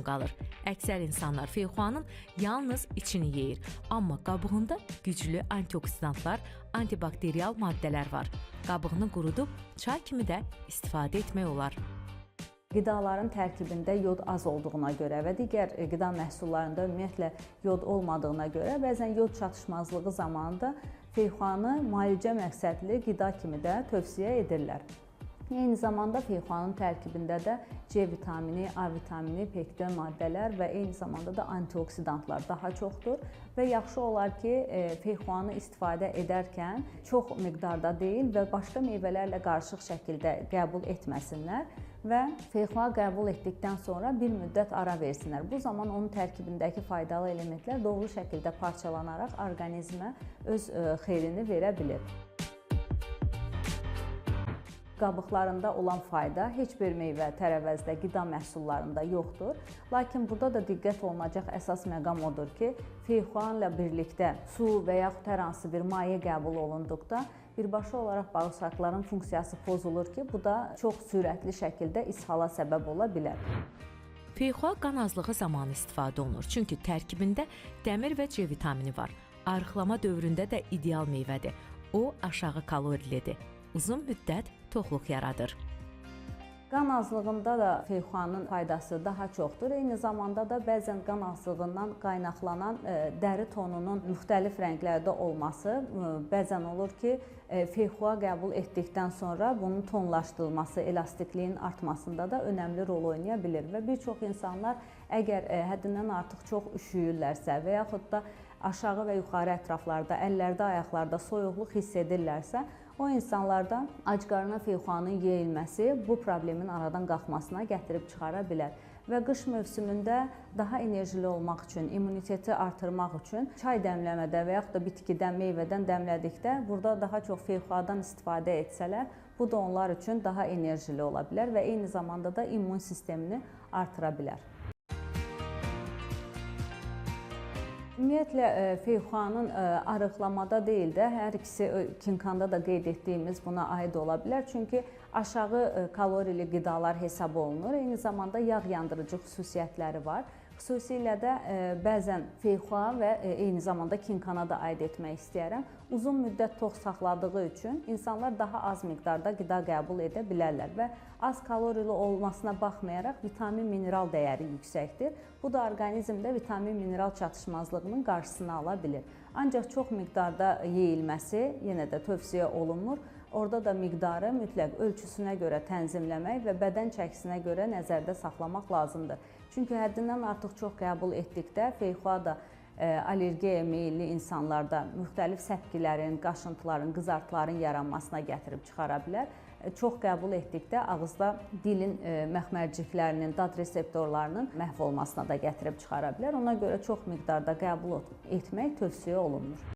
qalır. Əksər insanlar feyxuanın yalnız içini yeyir, amma qabığında güclü antioksidantlar, antibakterial maddələr var. Qabığını qurudub çay kimi də istifadə etmək olar. Qidaların tərkibində yod az olduğuna görə və digər qida məhsullarında ümumiyyətlə yod olmadığına görə bəzən yod çatışmazlığı zamanında feyxuanı müalicə məqsədli qida kimi də tövsiyə edirlər. Eyni zamanda feyxuanın tərkibində də C vitamini, A vitamini, pektin maddələr və eyni zamanda da antioksidantlar daha çoxdur və yaxşı olar ki, feyxuanı istifadə edərkən çox miqdarda deyil və başqa meyvələrlə qarışıq şəkildə qəbul etməsinlər və feyxua qəbul etdikdən sonra bir müddət ara versinlər. Bu zaman onun tərkibindəki faydalı elementlər doğru şəkildə parçalanaraq orqanizmə öz xeyrini verə bilir. Qabıqlarında olan fayda heç bir meyvə, tərəvəzdə, qida məhsullarında yoxdur. Lakin burada da diqqət olunacaq əsas məqam odur ki, feyxua ilə birlikdə su və yaxud hər hansı bir maye qəbul olunduqda birbaşa olaraq bağırsaqların funksiyası pozulur ki, bu da çox sürətli şəkildə ishala səbəb ola bilər. Feyxua qan azlığı zamanı istifadə olunur, çünki tərkibində dəmir və C vitamini var. Arıqlama dövründə də ideal meyvədir. O aşağı kalorilidir. Uzun müddət toxluq yaradır. Qan azlığında da feyxuanın faydası daha çoxdur. Eyni zamanda da bəzən qan azlığından qaynaqlanan dəri tonunun müxtəlif rənglərdə olması, bəzən olur ki, feyxua qəbul etdikdən sonra bunun tonlaşdırılması, elastikliyin artmasında da önəmli rol oynaya bilir və bir çox insanlar əgər həddindən artıq çox üşüyürlərsə və yaxud da aşağı və yuxarı ətraflarda, əllərdə, ayaqlarda soyuqluq hiss edirlərsə, o insanlarda ac qarına feyxuanın yeyilməsi bu problemin aradan qalxmasına gətirib çıxara bilər. Və qış mövsümündə daha enerjili olmaq üçün, immuniteti artırmaq üçün çay dəmləmədə və yaxud da bitkidən, meyvədən dəmlədikdə burada daha çox feyxuadan istifadə etsələr, bu da onlar üçün daha enerjili ola bilər və eyni zamanda da immun sistemini artıra bilər. Ümumiyyətlə, feyxuanın arıqlamada deyil də, hər ikisi kinkanda da qeyd etdiyimiz buna aid ola bilər. Çünki aşağı kalorili qidalar hesab olunur. Eyni zamanda yağ yandırıcı xüsusiyyətləri var. Xüsusilə də bəzən feyxua və eyni zamanda kinkana da aid etmək istəyirəm. Uzun müddət tox saxladığı üçün insanlar daha az miqdarda qida qəbul edə bilərlər və az kalorili olmasına baxmayaraq vitamin mineral dəyəri yüksəkdir. Bu da orqanizmdə vitamin mineral çatışmazlığının qarşısını ala bilir. Ancaq çox miqdarda yeyilməsi yenə də tövsiyə olunmur. Orada da miqdarı mütləq ölçüsünə görə tənzimləmək və bədən çəkisinə görə nəzərdə saxlamaq lazımdır. Çünki həddindən artıq çox qəbul etdikdə feyxua da allergiyaya meyilli insanlarda müxtəlif səpkilərin, qaşıntıların, qızartıların yaranmasına gətirib çıxara bilər. Çox qəbul etdikdə ağızda dilin məxmərciklərinin, dad reseptorlarının məhv olmasına da gətirib çıxara bilər. Ona görə çox miqdarda qəbul etmək tövsiyə olunmur.